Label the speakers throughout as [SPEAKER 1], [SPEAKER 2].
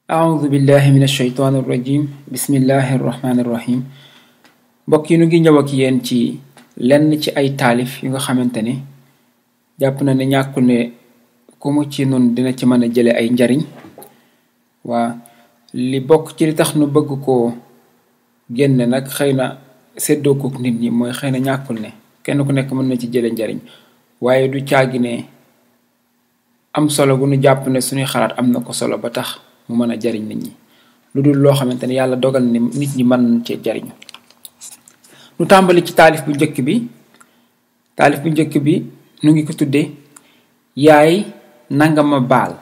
[SPEAKER 1] أعوذ بالله من الشيطان الرجيم بسم الله الرحمن الرحيم mbokk yi nu ngi ñëw ak yéen ci lenn ci ay taalif yu nga xamante ne jàpp na ne ñàkku ne ku mu ci nun dina ci mën a jële ay njariñ waa li bokk ci li tax nu bëgg koo génne nag xëy na séddoo kook nit ñi mooy xëy na ñàkkul ne kenn ku nekk mën na ci jële njariñ waaye du caagi ne am solo gu nu jàpp ne suñuy xalaat am na ko solo ba tax mu mën a jariñ nit ñi lu dul loo xamante ne yàlla dogal ni nit ñi mën nañ cee jariñu nu tàmbali ci taalif bu njëkk bi nu ngi ko tudde yaay nanga ma baal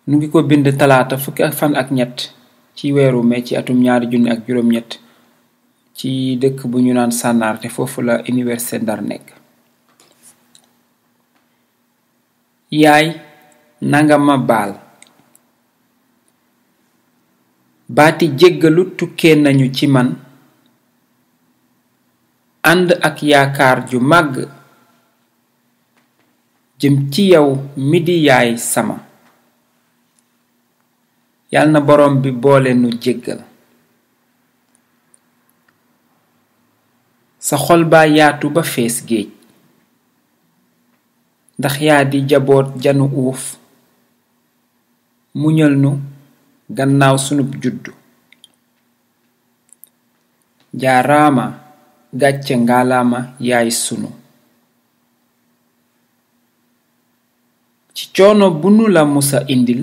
[SPEAKER 1] nu ngi ko bind talaata fukki ak fan ak ñett ci weeru mai ci atum 2007 ci dëkk bu ñu naan Sànnaar te foofu la université Ndar nekk. yaay nanga ma baal baati jéggalu tukkee nañu ci man ànd ak yaakaar ju màgg jëm ci yow mi di yaay sama yal na borom bi boole nu jéggal sa xol baa yaatu ba fees géej ndax yaa di jaboot janu uuf muñal nu gannaaw sunub juddu jaaraama gàcce ngaalaama yaay sunu ci coono bu nu la musa indil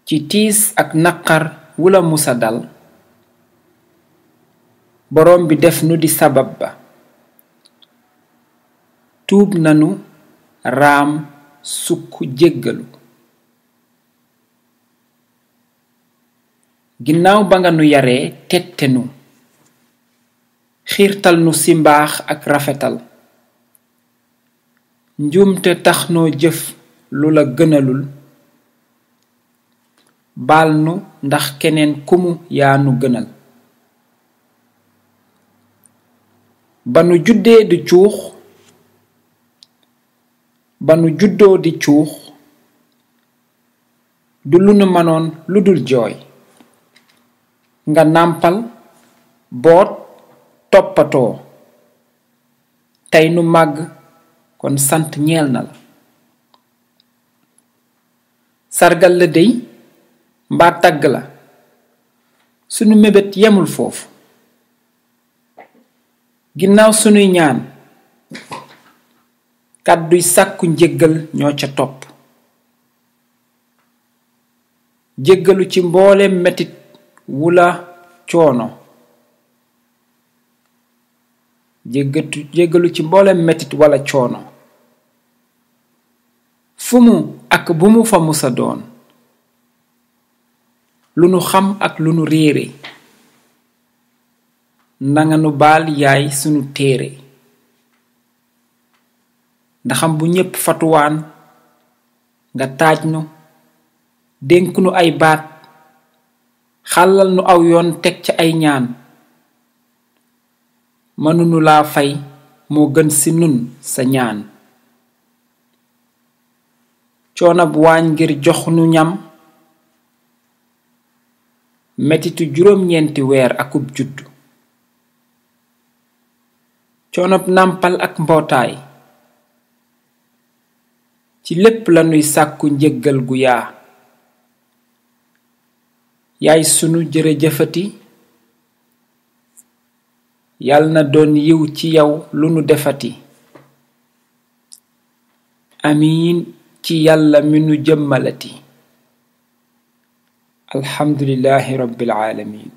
[SPEAKER 1] ci tiis ak naqar wu la musa dal borom bi def nu di sabab ba tuub nanu raam sukk jéggalu ginnaaw ba nga nu yaree tette nu xiirtal nu ci mbaax ak rafetal njuumte tax noo jëf lu la gënalul baal nu ndax keneen kumu yaa nu gënal ba nu juddoo di cuux du lu nu mënoon lu dul jooy nga nàmpal boot toppatoo tey nu màgg kon sant ñeel na la sargal la dey mbaa tagg la sunu mébét yemul foofu ginnaaw sunuy ñaan kàdduy sàkku njéggal ñoo ca topp jéggalu ci mbooleem metit wula coono jéggalu ci mboolem metit wala coono fu mu ak bu mu fa musa doon lu nu xam ak lu nu réere nanga nu baal yaay sunu téere ndaxam bu ñépp fatuwaan nga taaj nu dénk nu ay baat xàllal nu aw yoon teg ca ay ñaan mënunu laa fay moo gën ci nun sa ñaan coonab waañ ngir jox nu ñam metitu juróom-ñeenti weer akub juddu coonab nàmpal ak mbootaay ci lépp lanuy sàkku njéggal gu yaa yaay sunu jërëjëfati yal na doon yiw ci yow lu nu defati amiin ci yàlla mi nu jëmmalati alhamdulillahi rabbil alamin